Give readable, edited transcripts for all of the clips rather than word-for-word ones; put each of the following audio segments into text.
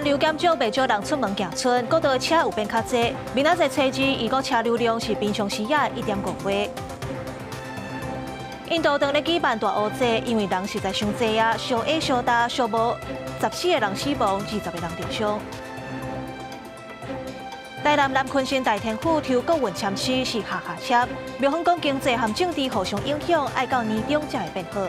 流減少，袂少人出門行春，國道的車有變較濟。明仔載初二，預估車流量是平常時仔1.5倍。印度當咧舉辦大烏祭，因為人實在傷濟啊，燒火燒焦，燒無14個人死亡，20個人著傷。台南南崑山大天府抽國運籤詩是下下籤，廟方講經濟和政治互相影響，愛到年中才會變好。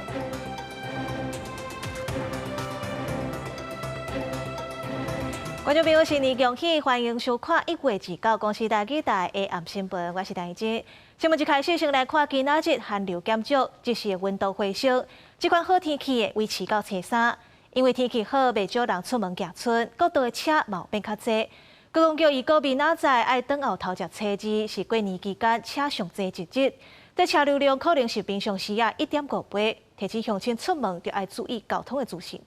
觀眾朋友，新年恭喜，歡迎收看1月29公視台語台的暗新聞，我是陳怡芝。新聞一開始，先來看今仔日寒流減少，即時的溫度回升，這款好天氣會維持到初三。因為天氣好，袂少人出門行春，國道的車嘛有變較濟。交通局預估明仔載愛轉後頭食初二，是過年期間車上濟一日，這車流量可能是平常時仔1.5倍。提醒鄉親出門著愛注意交通的資訊。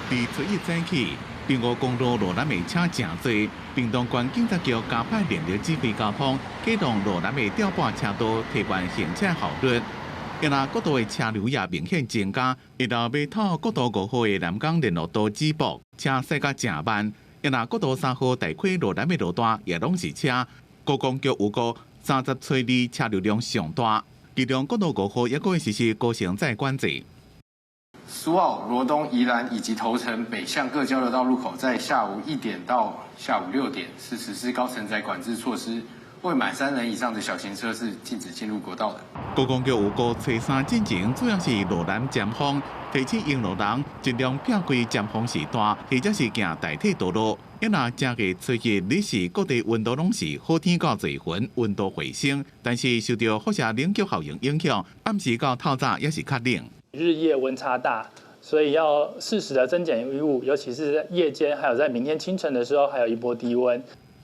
佇初一早起，屏五公路路南的車誠濟，屏東縣警察局加派人力指揮交通，啟動路南的調撥車道，提懸行車效率。今仔國道的車流也明顯增加，一路碼頭國道5號的南港聯絡道止步，車駛甲誠慢。今仔國道3號大溪路南的路段也攏是車。高公局預估30初二車流量上大，其中國道5號猶閣會實施高承載管制。蘇澳、羅東、宜蘭以及頭城北向各交流道路口，在下午1點到下午6點是實施高承載管制措施，未滿3人以上的小型車是禁止進入國道的。高公局預估初三進前主要是路南尖峰，提醒用路人盡量避開尖峰時段，或者是行代替道路。若正月初一日時各地溫度攏是好天到濟雲，溫度回升，但是受著輻射冷卻效應影響，暗時到透早也是較冷。日夜溫差大，所以要適時的增減衣物，尤其是夜間，還有在明天清晨的時候，還有一波低溫。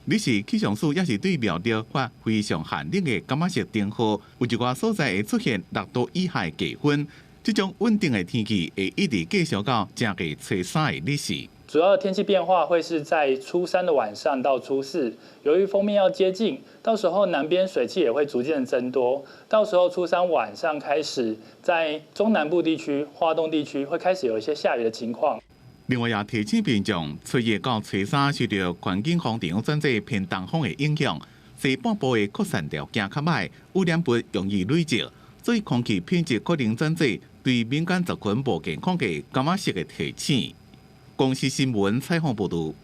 日時氣象署也是對苗栗發非常寒冷的柑仔色燈號，有一寡所在會出現6度以下的低溫。這種穩定的天氣會一直繼續到正月初三的日時。主要的天氣變化會是在初三的晚上到初四，由於鋒面要接近，到時候南邊水汽也會逐漸增多。到時候初三晚上開始，在中南部地區、花東地區會開始有一些下雨的情況。另外也提醒民眾，初一到初三受著環境風場轉做偏東風的影響，西半部的擴散條件較歹，污染物容易累積，所以空氣品質可能轉做對敏感族群無健康的柑仔色的提醒。公視新聞採訪報導。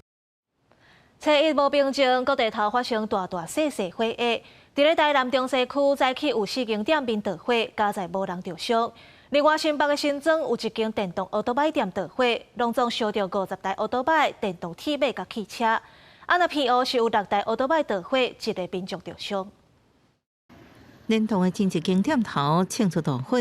初一無平靜，各地頭發生大大細細火災。佇咧台南中西區，早起有四間店面著火，佳哉無人著傷。另外，新北的新莊有一間電動歐多擺店著火，攏總燒著50台歐多擺、電動鐵馬佮汽車。啊，若澎湖是有六台歐多擺著火，一个民眾著傷。連同的前一間店頭衝出大火，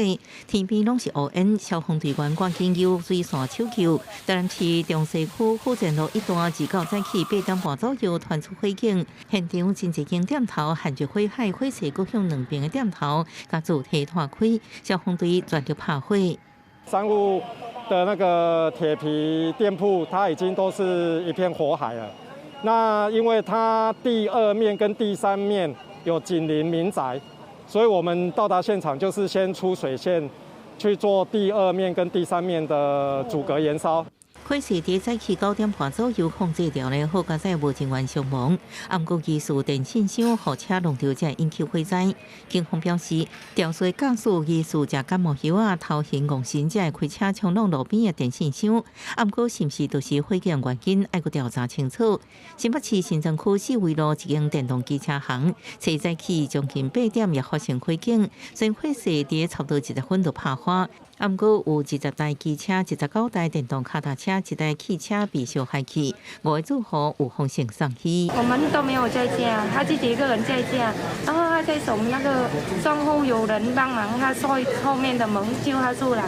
天邊攏是烏煙，消防隊員趕緊用水線搶救。台南市中西區富前路一段，自九早起8點半左右傳出火警，現場前一間店頭陷入火海，火勢閣向兩邊的店頭共主體拖開，消防隊全力拍火。商戶的那個鐵皮店鋪，它已經都是一片火海了。那因為它第二面跟第三面有緊鄰民宅。所以我們到達現場就是先出水線去做第二面跟第三面的阻隔延燒。火勢佇早起9點半左右控制著咧，好佳哉無人員傷亡。毋過疑似電線箱予車挵著才引起火災。警方表示，肇事駕駛疑似食感冒藥仔，頭眩戇神，才會開車衝挵路邊的電線箱。毋過是毋是就是火警原因，愛閣調查清楚。新北市新莊區四維路一間電動機車行，初早起將近8點也發生火警，雖然火勢佇差不多20分就拍花。毋過有20台機車、29台電動腳踏車、一台汽車被燒害去，五个住戶有風險送醫。我們都沒有在家，他自己一個人在家，然後他在從那個窗戶有人幫忙，他摔後面的門救他出來。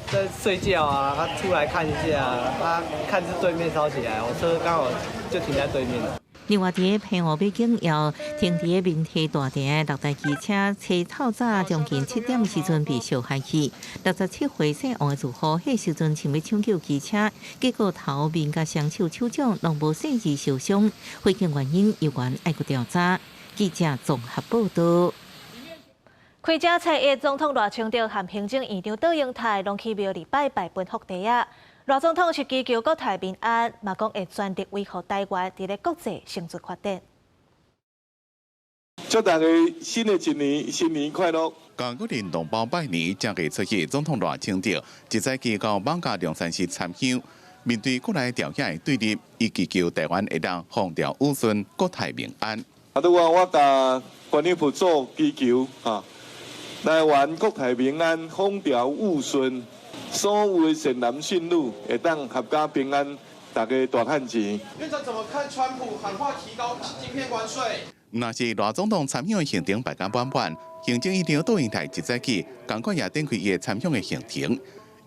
在睡覺啊，他出來看一下，他看是對面燒起來，我車剛好就停在對面。另外，佇澎湖美景窯停佇民體大埕的六台機車，車透早將近7點時陣被燒害去。67歲姓王的住戶，彼時陣想欲搶救機車，結果頭面佮雙手手掌攏無細緻受傷。火警原因猶原愛閣調查。記者綜合報導。開遮初一，總統賴清德和行政院長卓榮泰攏去廟裡拜拜歕福袋仔。賴總統是祈求國泰民安，嘛講會全力維護台灣佇咧國際生存發展。祝大家新的一年新年快樂！佮國人同胞拜年，正月初一，總統賴清德一早起到艋舺龍山寺參香，面對國內朝野的對立，伊祈求台灣會當風調雨順，國泰民安。啊，拄仔我共觀音佛祖祈求，哈，台灣國泰民安，風調雨順，所有的善男信女會當闔家平安，大家大趁錢。院長怎麼看川普喊話提高晶片關稅？若是賴總統參香的行程排甲滿滿，行政院長杜英台一早起，仝款也展開伊的參香的行程。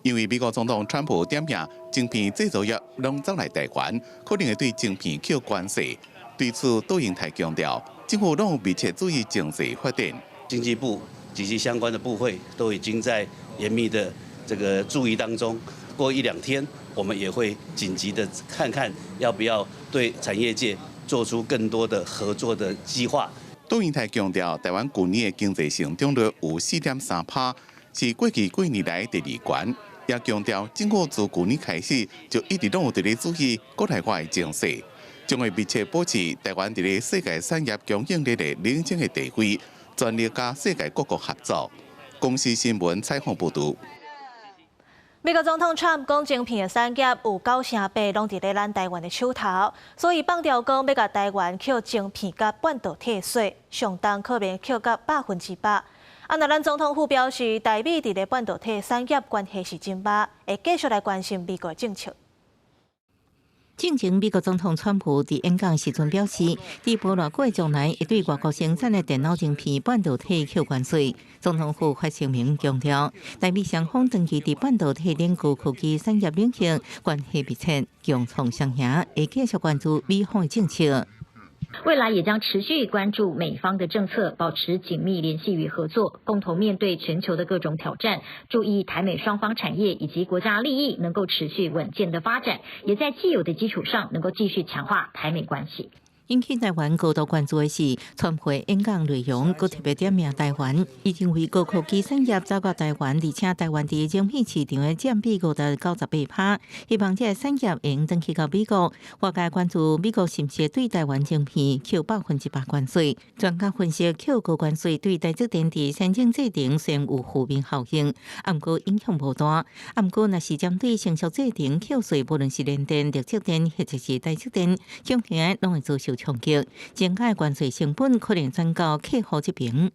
因為美國總統川普點名晶片製造業攏走來台灣，可能會對晶片扣關稅。對此，杜英台強調，政府攏有密切注意情勢發展。經濟部及其相關的部會都已經在嚴密的這個注意當中。過一兩天，我們也會緊急的看看要不要對產業界做出更多的合作的計劃。杜英台強調，台灣舊年的經濟成長率有4.3%，是過去幾年來第二懸。也強調，政府自舊年開始就一直攏有佇咧注意國內外的情勢，將會密切保持台灣佇咧世界產業供應鏈的領先的地位，全力佮世界各國合作。公視新聞採訪報導。美國總統川普講，晶片的產業有98%攏佇咧咱台灣的手頭，所以放調講欲共台灣扣晶片佮半導體稅，上重可能扣到100%。啊，若咱總統府表示，台美佇咧半導體產業關係是真密，會繼續來關心美國政策。進前美國總統川普佇演講時陣表示，佇無偌久的將來，會對外國生產的電腦晶片、半導體扣關稅。總統府發聲明強調，台美雙方長期佇半導體等高科技產業領域關係密切，共創雙贏，會繼續關注美方的政策。未來也將持續關注美方的政策，保持緊密聯繫與合作，共同面對全球的各種挑戰。注意台美雙方產業以及國家利益能夠持續穩健的發展，也在既有的基礎上能夠繼續強化台美關係。引起台灣高度關注的是，川普演講內容，閣特別點名台灣，伊認為高科技產業走到台灣，而且台灣佇晶片市場的佔比高達98%，希望這个產業會轉去到美國。外界關注美國是毋是對台灣晶片扣100%關稅？專家分析，扣高關稅對台積電佇先進製程雖然有負面效應，毋過影響無大。毋過若是針對成熟製程扣稅，無論是聯電、力積電或者是台積電，恐驚攏會遭受衝擊，增加關稅成本可能轉到客戶這邊。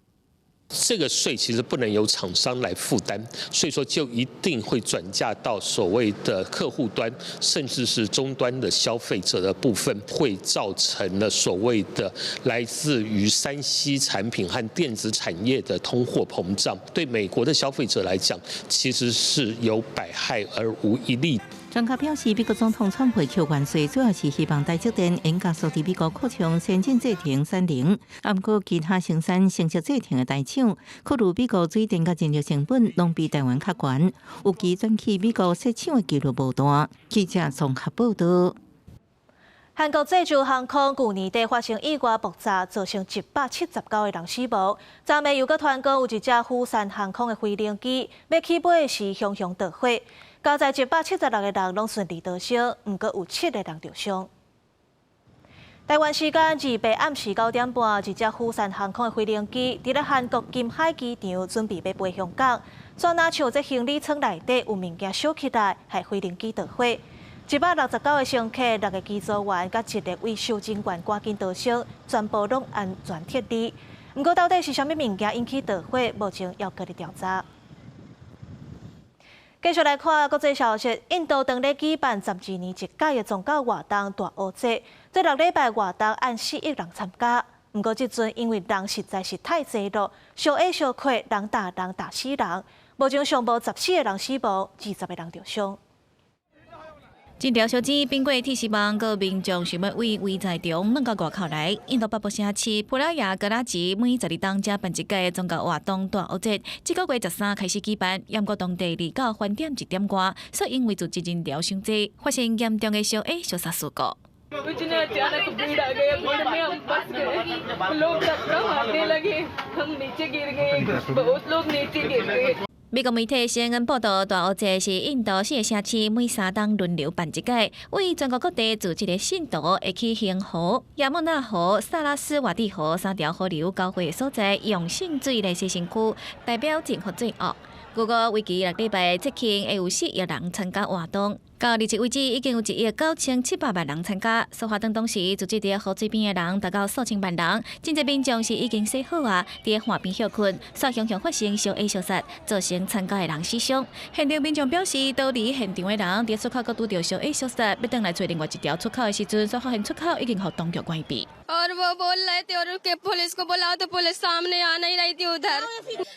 這個稅其實不能由廠商來負擔，所以說就一定會轉嫁到所謂的客戶端，甚至是終端的消費者的部分，會造成了所謂的來自於3C 產品和電子產業的通貨膨脹。對美國的消費者來講，其實是有百害而無一利。專家表示，美國總統川普扣關稅，主要是希望台積電會加速佇美國擴充先進製程產能。毋過，其他生產成熟製程的台廠，考慮美國水電佮人力成本攏比台灣較懸，預計轉去美國設廠的幾率無大。記者綜合報道。韓國濟州航空舊年底發生意外爆炸，造成179個人死亡。昨暝又閣傳講有一架釜山航空的飛行機欲起飛時，雄雄著火。佳哉176個人攏順利逃生，毋過有七個人著傷。台灣時間28暗時9點半，一架釜山航空的飛行機佇咧韓國金海機場準備欲飛香港，煞若像這行李艙內底有物件燒起來，害飛行機著火。169個乘客、六個機組員佮一個維修人員趕緊逃生，全部攏安全撤離。毋過到底是啥物物件引起著火，目前猶閣咧調查。繼續來看國際消息，印度當咧舉辦12年一屆的宗教活動大壺節，這6禮拜活動按4億人參加。毋過這陣因為人實在是太濟了，相挨相逼，人踏人踏死人。目前上無14個人死亡，20個人著傷。這條小錢變過鐵絲網，閣民眾想欲對圍在中轉到外口來。印度北部城市普拉亞格拉吉每12冬才辦一屆宗教活動大壺節，這個月13開始舉辦，毋過當地離到飯點1點外，所以因為聚集人潮傷濟，發生嚴重的相挨相殺事故。अचानक भीड़ आ गई, भीड़ में हम फंस गए। लोग धक्का मारने लगे, हम नीचे गिर गए, बहुत लोग नीचे गिर गए। 美國媒體 CNN 報道，大湖節是印度四個城市每3冬輪流辦一屆，為全國各地組織的信徒會去恆河、亞穆納河、薩拉斯瓦蒂河三條河流交匯的所在，用聖水來洗身軀，代表淨化罪惡。據估為期6禮拜節慶會有4億人參加活動。到二十為止，已經有1億9700萬人參加。蘇華登當時組織佇河水邊的人達到數千萬人，真濟民眾是已經洗好啊，佇岸邊歇睏，煞雄雄發生燒火燒殺，造成參加的人死傷。現場民眾表示，逃離現場的人佇出口閣拄著燒火燒殺，欲轉來揣另外一條出口的時陣，煞發現出口已經予當局關閉。और वो बोल रहे थे और के पुलिस को बुलाओ तो पुलिस सामने आ नहीं रही थी उधर।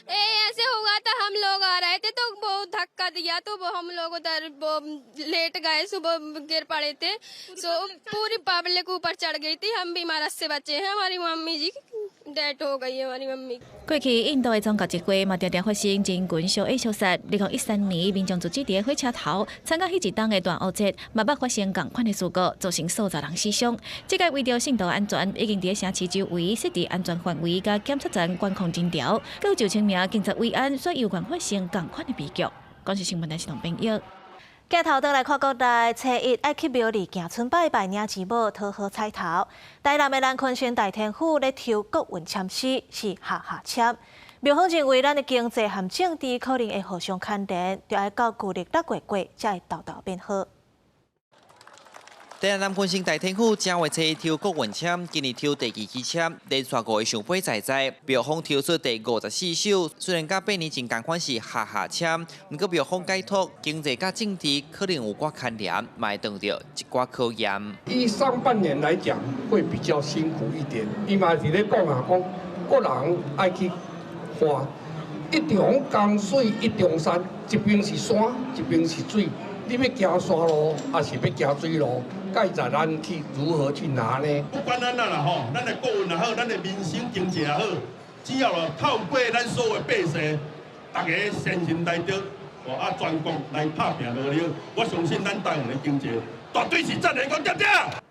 ए ऐसे हुआ था, हम लोग आ रहे थे तो वो धक्का दिया तो वो हम लोग उधर वो लेट गए, सुबह गिर पड़े थे। सो पूरी पब्लिक ऊपर चढ़ गई थी। हम भी मरद से बचे हैं। हमारी मम्मी जी डेथ हो गई है हमारी मम्मी。過去印度的宗教集會嘛，常常發生人群燒火燒殺。2013年，民眾組織佇火車頭參加彼一冬的大湖節，嘛捌發生仝款的事故，造成數十人死傷。這屆為著信徒安全，已經佇城市周圍設置安全範圍，佮檢測站管控人潮，閣有9000名警察維安，所以猶原發生仝款的悲劇。公視新聞台是同編譯。鏡頭轉來看國內，初一愛去廟裡行春拜拜領錢母，討好彩頭。台南的南鯤鯓大天府咧抽國運籤詩，是下下籤。廟方認為咱的經濟和政治可能會互相牽連，著愛到舊曆6月過才會沓沓變好。台南南鯤鯓大天府正月初一抽國運籤，今年抽第二支籤，連續五个聖杯在在，廟方抽出第54手，雖然佮8年前仝款是下下籤，毋過廟方解讀經濟佮政治可能有寡牽連，嘛會當著一寡考驗。以上半年來講，會比較辛苦一點。伊嘛是咧講啊，講個人愛去看一重江水一重山，一邊是山，一邊是水。你欲行山路，抑是欲行水路？蓋在咱去如何去拿呢？不管按怎啦吼，咱的國運也好，咱的民生經濟也好，只要透過咱所有百姓，大家善心來得，啊全國來拍拚落了，我相信咱台灣的經濟絕對是讚的，講對毋對？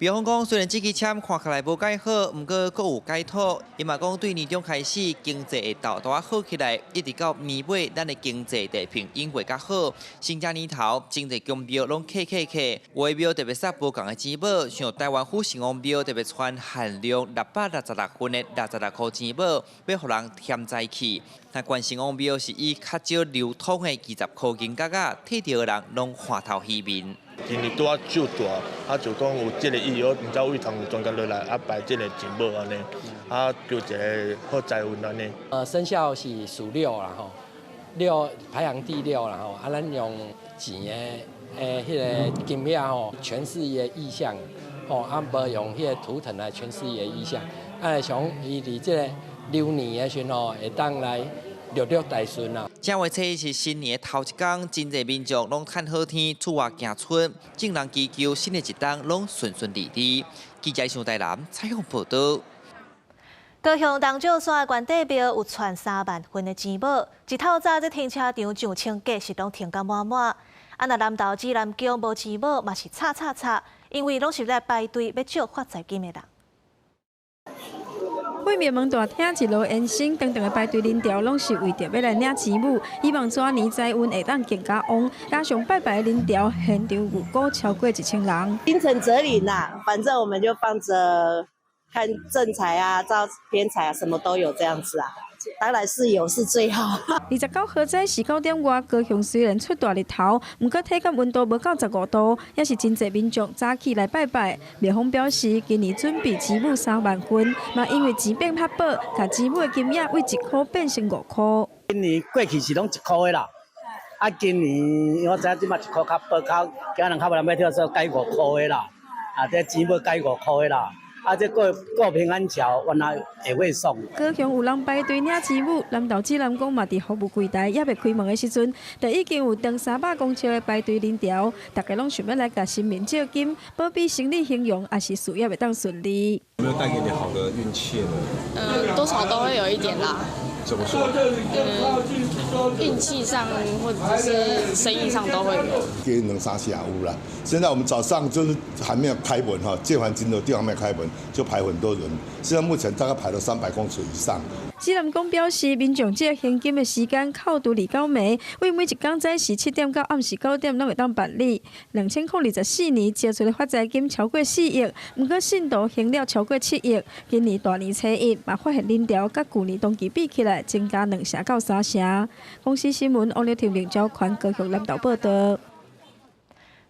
廟方講，雖然這支籤看起來無蓋好，毋過閣有解脫。伊嘛講，對年中開始經濟會沓沓好起來，一直到年尾，咱的經濟地平應會較好。新正年頭，真濟宮廟攏客客客，有的廟特別送無仝的錢母，像台灣府城隍廟特別傳限量666份的66箍錢母，欲予人添財氣。那關城隍廟是以較少流通的20箍銀角仔，提著的人攏歡頭喜面。今年拄仔就大，啊就講有這個意義，毋知位通專工落來，啊拜這個錢母按呢，啊求一个好財運按呢。生肖是屬六啦吼，六排行第六啦吼，啊咱用錢的彼个金額吼詮釋伊的意象，吼啊無用彼个圖騰來詮釋伊的意象，啊像伊佇這个流年的時吼，會當來六六大順啊。正月初一是新年的頭一工，真濟民眾攏趁好天出外行春，眾人祈求新的一冬攏順順利利。記者上台南採訪報導。高雄東石山的關帝廟有傳3萬份的錢母，一透早這停車場上千架是攏停甲滿滿。啊，若南投指南宮無錢母嘛是吵吵吵，因為攏是來排隊欲借發財金的人。對廟門大廳一路延伸，長長的排隊人潮，攏是為著欲來領錢母，希望蛇年財運會當更加旺。加上拜拜的人潮，現場預估超過1000人。心誠則靈啦，反正我們就放著看正財啊、招偏財啊，什麼都有這樣子啊。當然是有是最好。29號早時9點外，高雄雖然出大日頭，毋過體感溫度無到15度，也是真濟民眾早起來拜拜。廟方表示，今年準備錢母3萬份，嘛因為錢變較薄，共錢母的金額為1箍變成5箍。今年過去是攏1箍的啦，啊，今年我知影這擺1箍較薄，較今人較無人欲跳，所以改5箍的啦，啊，這錢母改5箍的啦。啊！這過過平安橋，原來會會送。高雄有人排隊領錢母，南投指南宮嘛佇服務櫃台猶未開門的時陣，就已經有長300公尺的排隊人潮，大家攏想欲來共神明借金，保庇生意興隆，抑是事業會當順利。有沒有帶給你好的運氣呢？多少都會有一點啦。怎麼說？運氣上或者是生意上都會有。加兩三成有啦。現在我們早上就是還沒有開門哈，借還金的店還沒有開門。就排很多人。現在目前大概排了300公尺以上。指南宮表示，民眾這個行金的時間扣除二九暝，為每一工早時7點到暗時9點攏會當辦理。2024年借出的發財金超過4億，毋過信徒還了超過7億。今年大年初一嘛發現人潮，佮舊年同期比起來增加2成到3成。公視新聞王麗婷、林昭寬高雄南投報道。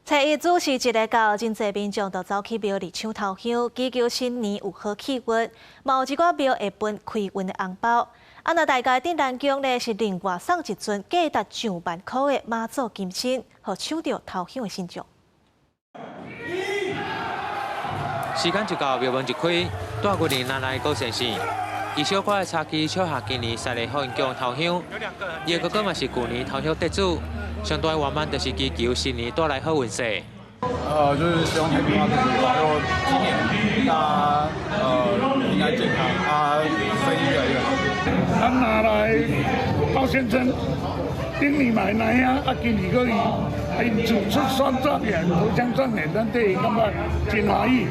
初一子時一个到，真濟民眾都走去廟裡搶頭香，祈求新年有好氣運。嘛有一寡廟會分開運的紅包。啊，若大家鎮瀾宮呢，是另外送一尊價值上萬箍的媽祖金身，予搶著頭香的信眾。時間一到，廟門一開，大軍人拿來高先生，伊小可的插旗小下今年賽的好運宮頭香，伊的哥哥嘛是舊年頭香得主。上大的願望就是祈求新年帶來好運勢。就是希望太平媽祖保佑今年大家平安健康，啊，生意越來越好。咱拿來包先生，頂年嘛來啊，啊今年閣伊，伊做出雙狀元、頭香狀元，咱對伊感覺真歡喜。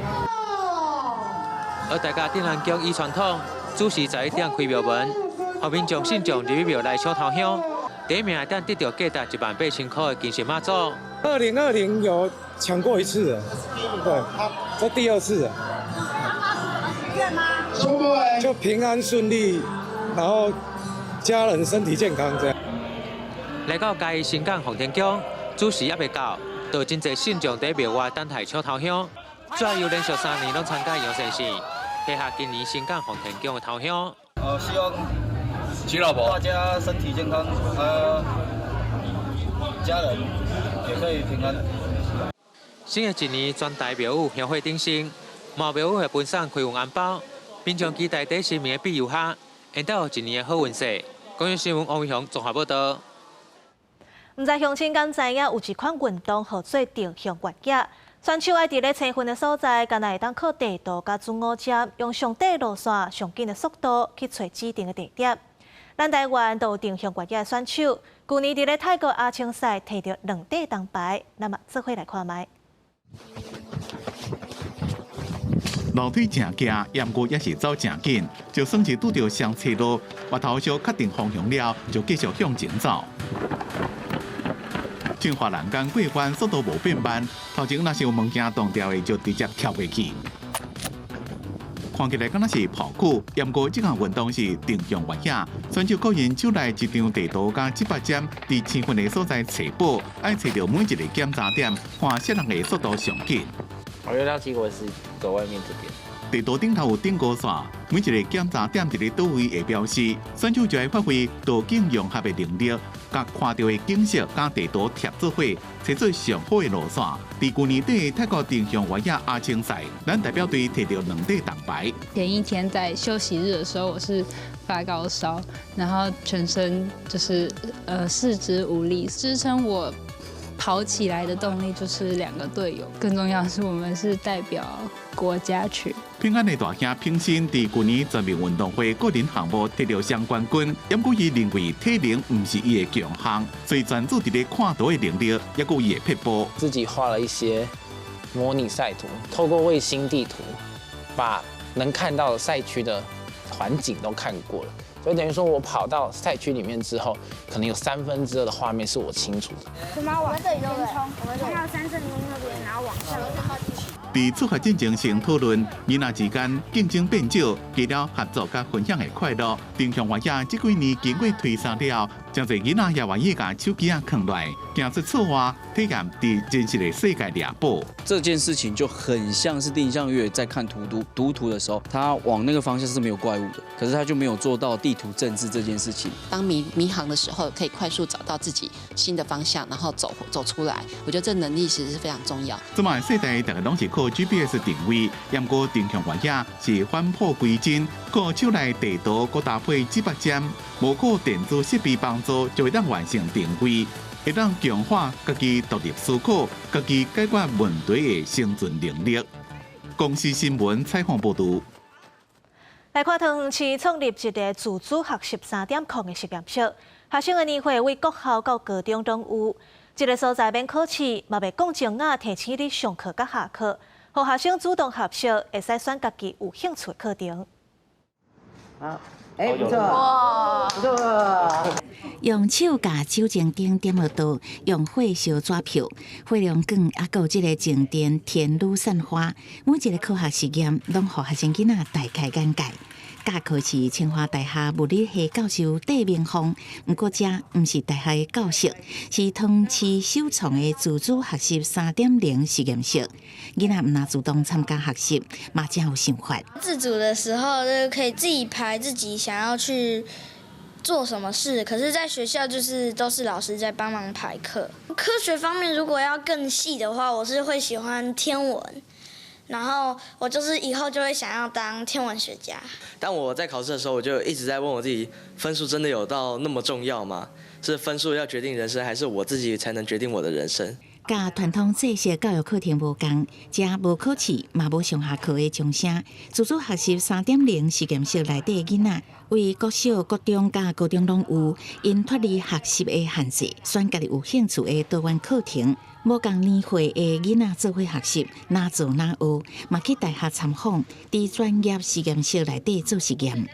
而大家鎮瀾宮依傳統，主時11點開廟門，予民眾信眾入去廟內搶頭香。第一名會當得著價值18000塊的金身媽祖。2020有搶過一次，對，這第二次。就平安順利，然後家人身體健康這樣。來到嘉義新港奉天宮，主時猶未到，就真濟信眾佇廟外等待搶頭香。主要有連續3年攏參加楊先生，提下今年新港奉天宮的頭香。希望娶老婆，大家身體健康，家人也可以平安。新的一年，全台廟宇香火鼎盛，嘛廟宇會分送開運紅包，民眾期待佇神明的庇佑下，會得一年的好運勢。公視新聞王偉雄綜合報道。毋知鄉親敢知影有一款運動號做定向越野，選手愛佇咧青雲的所在，敢若會當靠地圖佮子午針，用上短路線、上緊的速度去揣指定的地點。咱台灣都有定向越野的選手，舊年佇咧泰國亞青賽提著兩塊銅牌，咱嘛做伙來看覓。路腿誠行，毋過也是走誠緊，就算是拄著雙斜路，越頭小確定方向了，就繼續向前走。進化欄杆過彎速度無變慢，頭前若是有物件擋著的，就直接跳過去。看起來敢若是跑酷，毋過這項運動是定向越野。選手個人手內一張地圖佮指北針，佇青雲的所在揣寶，愛揣著每一個檢查點，看啥人的速度上緊。我覺得結果是走外面這邊。地圖頂頭有頂高線，每一個檢查點佇咧佗位會標示，選手就愛發揮圖景融合的能力，共看著的景色佮地圖貼做伙，揣出上好的路線。佇舊年底泰國定向越野亞青賽，咱代表隊提著兩塊銅牌。前一天在休息日的時候，我是發高燒，然後全身就是四肢無力，支撐我跑起來的動力就是兩個隊友，更重要的是我們是代表國家去。平安的大兄平心佇舊年全民運動會個人項目得著雙冠軍，毋過伊認為體能毋是伊的強項，所以專注佇咧看圖的能力，抑閣伊的撇步。自己畫了一些模擬賽圖，透過衛星地圖，把能看到的賽區的環境都看過了。所以等於說我跑到賽區裡面之後，可能有2/3的畫面是我清楚的。我們往這裡衝，我們衝到三聖宮那邊，然後往上。佇出發進前先討論，囡仔之間競爭變少，加了合作佮分享的快樂。定向越野這幾年經過推捎了，誠濟囡仔也願意共手機仔囥落來，行出厝外，體驗佇真實的世界獵寶。這件事情就很像是定向越野在看圖讀圖的時候，他往那個方向是沒有怪物的，可是他就沒有做到地圖政治這件事情。當迷航的時候，可以快速找到自己新的方向，然後走出來。我覺得這能力其實是非常重要。這馬世代逐家攏是靠 GPS 定位，毋過定向越野是返璞歸真，靠手內地圖閣搭配指北針，無靠電子設備幫助，就會當完成定位，會當強化家己獨立思考、家己解決問題的生存能力。公視新聞採訪報導。來看桃園市創立一個自主學習3.0的實驗室，學生的年歲為國校到高中攏有。這個所在免考試，嘛袂講情仔，提醒你上課佮下課。予學生主動學習，會使選家己有興趣的課程。好，欸，不錯，不錯。用手共酒精燈點落刀，用火燒紙票，火龍卷，猶閣有這个靜電天女散花，每一个科學實驗攏予學生囡仔大開眼界。教課是清華大學物理系教授戴明鳳，毋過這毋是大學的教室，是湯匙首創的自主學習3.0實驗室。囡仔毋但主動參加學習，嘛真有想法。自主的時候，就可以自己排自己想要去做什麼事，可是在學校就是都是老師在幫忙排課。科學方面如果要更細的話，我是會喜歡天文。然後我就是以後就會想要當天文學家。當我在考試的時候，我就一直在問我自己：分數真的有到那麼重要嗎？是分數要決定人生，還是我自己才能決定我的人生？佮傳統制式教育課程無仝，遮無考試嘛無上下課的鐘聲。自主學習3.0實驗室內底囡仔，為國小、國中佮高中攏有，𪜶脫離學習的限制，選家己有興趣的多元課程。無仝年歲的囡仔做伙學習，哪做哪學，嘛去大學參訪，佇專業實驗室內底做實驗。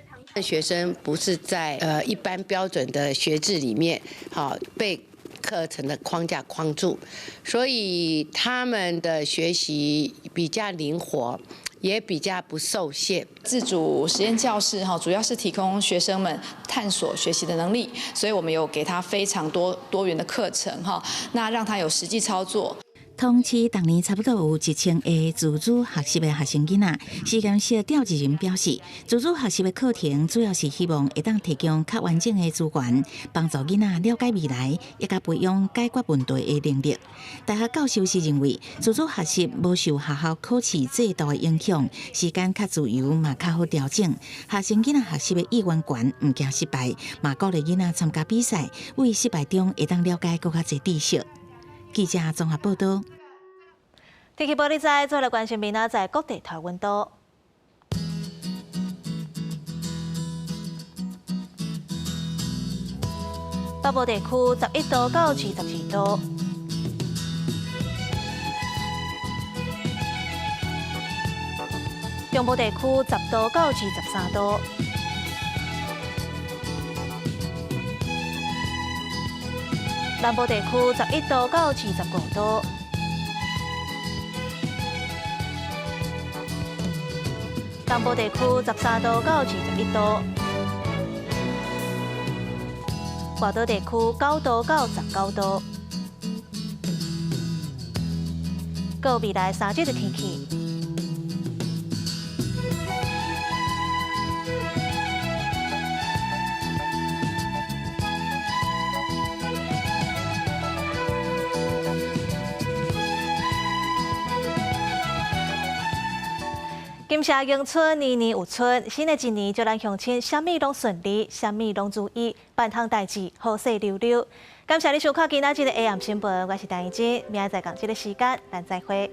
學生不是在一般標準的學制裡面，好被課程的框架框住，所以他們的學習比較靈活，也比較不受限。自主實驗教室哈，主要是提供學生們探索學習的能力，所以我們有給他非常多多元的課程哈，那讓他有實際操作。統計逐年差不多有1000个自主學習的學生囡仔。實驗室調查人表示，自主學習的課程主要是希望會當提供較完整的資源，幫助囡仔了解未來，以及培養解決問題的能力。大學教授是認為，自主學習無受學校考試制度的影響，時間較自由，嘛較好調整。學生囡仔學習的意願懸，毋驚失敗，嘛鼓勵囡仔參加比賽，為失敗中會當了解閣較濟知識。記者綜合報道。天氣報你知，再來關心明仔載各地頭溫度。北部地區11度到22度，中部地區10度到23度。南部地區11度到25度，東部地區13度到21度，外島地區9度到19度。閣有未來3日的天氣。金蛇迎春，年年有春。新的一年，祝咱鄉親啥物攏順利，啥物攏如意，萬項代誌好勢溜溜。感謝你收看今仔日的 AM 新聞，我是陳怡靜，明仔載仝這个時間，咱再會。